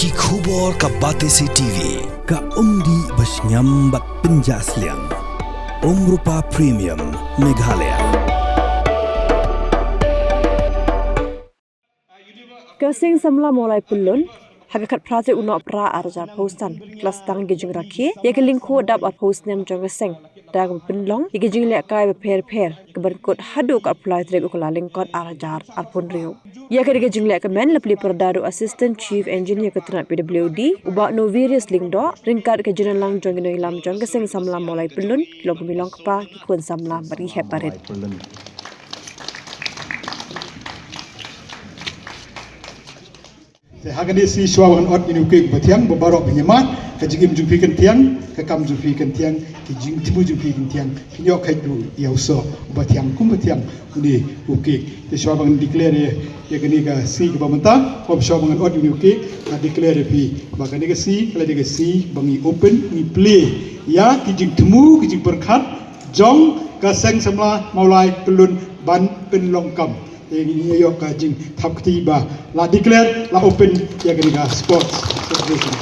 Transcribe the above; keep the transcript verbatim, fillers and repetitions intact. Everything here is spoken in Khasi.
Ki khubor ka Batesi T V, ka umdih ba shngiam bad pynjah sliang. Umrupa Premium, Meghalaya. Ka Seng Samla Mawlai Pyllun, ha ka khatphra tarik u Nohprah arhajar arphew san, ka la sdang ka jingrakhe ïa ka lyngkhuh dap arphew snem jong ka seng, da kaba pynlong ïa ki jinglehkai bapher bapher, kaban kut haduh ka arphew lai tarik u Kyllalyngkot arhajar arphew hynriew. Ïa kane ka jinglehkmen la plie pyrda da u Assistant Chief Engineer ka tnat P W D, u Bah Noverius Lyngdoh, ryngkat ka jingïalang jong ki nongïalam jong ka Seng Samla Mawlai Pyllun, ki long kmie long kpa, ki khun samla bad ki hep barit. Te ha kane ka sngi shuwa ba ngan ot ïa une u cake uba thiang, ba baroh phin ïa mad, ka jingim jong phi kan thiang, ka kam jong phi kan thiang, ka jingthmu jong phi kan thiang. Phin ïoh kheit ruh ïa u soh uba thiang kum ba thiang une u cake. Te shuwa ba ngan declare ïa, ïa kane ka sngi kaba mynta, haba shuwa ba ngan ot ïa une u cake, nga declare ïa phi ba kane ka sngi ka la dei ka sngi ba ngi open, ngi plie ïa ki jingthmu, ki jingpyrkhat jong ka Seng Samla Mawlai Pyllun ban pynlong kam. Te ngi ïoh ka jingthap kti ba la declare, la open ïa kane ka sports celebration.